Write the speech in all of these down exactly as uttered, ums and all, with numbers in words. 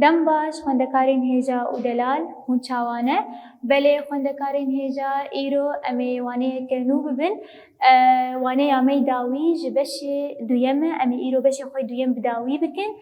Dem baş, xwendekarên hêja û delal, hûn çawa ne? Belê, xwendekarên hêja, îro em ê waneyeke nû bibin. E, waneya me yê dawî ji beşê duyem e. Em ê îro beşê xwe duyem bi dawî bikin.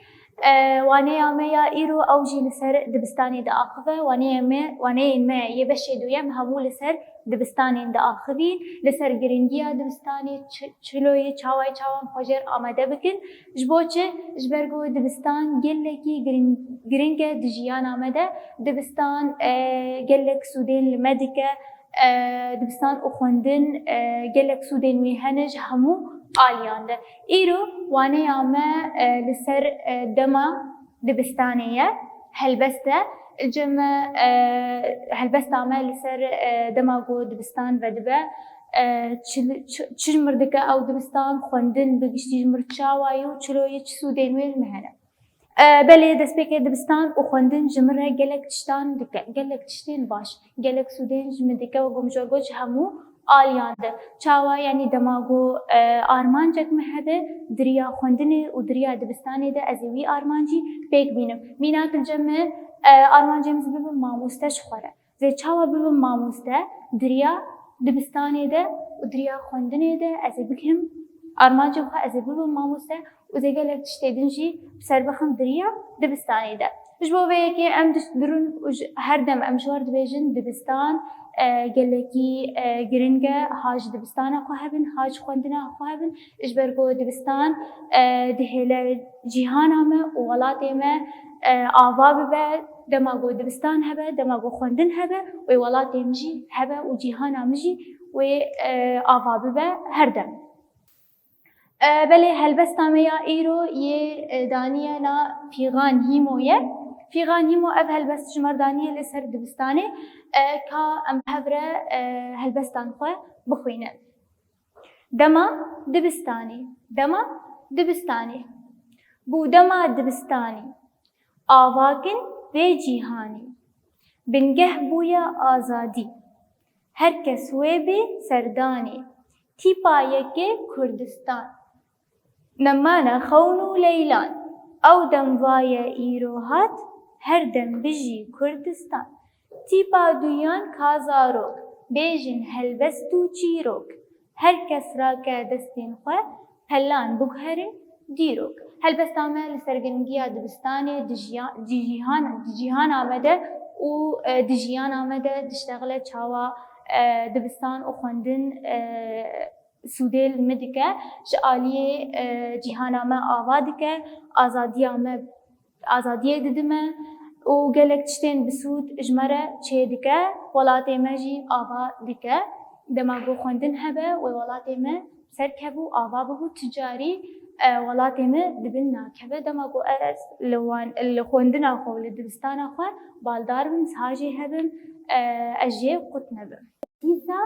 E, waneya me ya îro ew jî li ser dibistanê diaxive. Waneyê me, waneyên me yê beşê duyem hemû li ser dibistanên diaxivîn, li ser giringiya dibistanê, çi-, çiloyê, çawayê çawan xwe jêr amade bikin. Ji bo çi? Ji ber ku dibistan gelekî girin-, giring e di jiyana me de. Dibistan, e, gelek sûdên li me dike. E, dibistan û xwendin, e, gelek sûdên wî hene ji hemû aliyan de. Îro waneya me, e, li ser, e, dema dibistanê ye, helbest e. Cem, e, helbesta me li ser, e, dema ku dibistan vedibe, e, çi, çi, çi ji mir dike ew dibistan, xwendin bi giştî ji mir çawa ye û çilo ye, çi sûdên wê li me hene. E, belê, destpêkê dibistan û xwendin ji min re gelek tiştan dike, gelek tiştên baş, gelek sûdên ji min dike, wek ku min ji we got, ji hemû aliyan de. Çawa, yanî dema ku, e, armancek min hebe, di riya xwendinê û di riya dibistanê de ez ê wî armancî pêk bînim. Mînak li cem min, e, armancê min ez bibim mamoste ji xwe re. Ez ê çawa bibim mamoste? Di riya dibistanê de û di riya xwendinê de ez ê bikim armancê xwe, ez ê bibim mamoste û ez ê gelek tiştê din jî bi ser bixim di riya dibistanê de. Ji bo vê yekê em di, durun û ji, her dem em ji we re dibêjin dibistan, e, gelekî, e, giring e, ha ji dibistana xwe hebin, ha ji xwendina xwe hebin, ji ber ku dibistan, e, dihêle cîhana me û welatê me, e, ava bibe, dema ku dibistan hebe, dema ku xwendin hebe, wê welatê min jî hebe û cîhana min jî wê, e, ava bibe her dem. E, belê, helbesta me ya îro yê, e, daniye na Fîxan Hîmo ye. Fîxan Hîmo ev helbest ji me re daniye li ser dibistanê, e, ka em bi hev re, e, helbestan xwe bixwînin. Dema dibistanê, dema dibistanê. Bû dema dibistanê, avakin vê cîhanê. Bingeh bûye azadî. Her kes wê bê serdanê. Tîpa yekê Kurdistan. Nemane xewn û leylan. Ew dem vaye îro hat, her dem bijî Kurdistan. Tîpa duyan ka zarok, bêjin helbest û çîrok. Her kes rake destên xwe, pelan biguherin dîrok. Helbesta me li ser giringiya dibistanê di jiya-, di cîhan-, di cîhana me de û, e, di jiyana me de diştexile çawa, e, dibistan û xwendin, e, sûdê li min dike, ji aliyê, e, cîhana me ava dike, azadiya me, azadiyê dide me û gelek tiştên bi sûd ji me re çêdike, welatê me jî ava dike. Dema ku xwendin hebe, wê welatê me serkevû, ava bibû, tu carî, e, welatê me di bin nakeve. Dema ku ez li wan-, li xwendina xwe û li dibistana xwe baldar bim, sahajê hebim, e, ez jê qut nebim. Dîsa,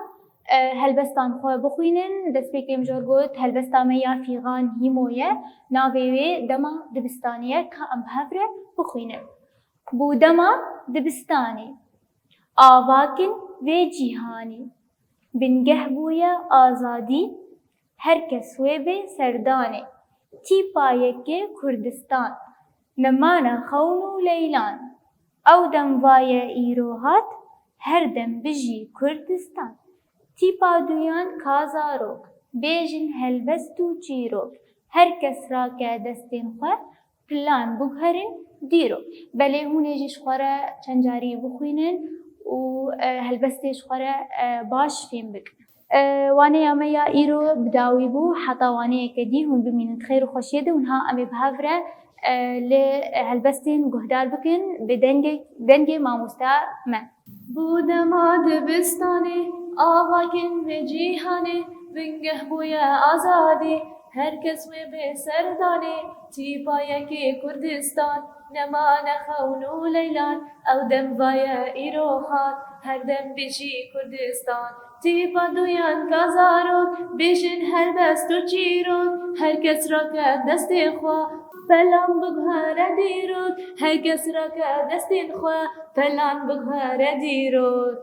e, helbestan xwe bixwînin. Destpêkê min ji we re got, helbesta me ya Fîxan Hîmo ye. Navê wê dema dibistanê ye, ka em bi hev re bixwînin. Bû dema dibistanê, avakin vê cîhanê. Bingeh bûye azadî, her kes wê bê serdanê. Tîpa yekê Kurdistan, nemane xewn û leylan. Ew dem vaye îro hat, her dem bijî Kurdistan. Tîpa duyan ka zarok, bêjin helbest û çîrok. Her kes rake destên xwe, plan biguherin dîrok. Belê, hûn ê jî ji xwe re çend carî bixwînin û, e, helbestê ji xwe re, e, baş fêm bikin. E, waneya me ya îro bi dawî bû, heta waneyeke dî hûn bimînin di xêr û xweşiyê de û niha em ê bi hev re, e, li helbestên guhdar bikin bi dengê, dengê mamosteya me. Bû dema dibistanê, avakin vê cîhanê, bingeh bûye azadî, her kes wê bê serdanê, tîpa yekê Kurdistan, nemane xewn û leylan, ew dem vaye îro hat, her dem bijî Kurdistan. Tîpa duyan ka zarok, bêjin helbest û çîrok, her kes rake destê xwe, pelan biguhere dîrok, her kes rake destên xwe, pelan biguhere dîrok.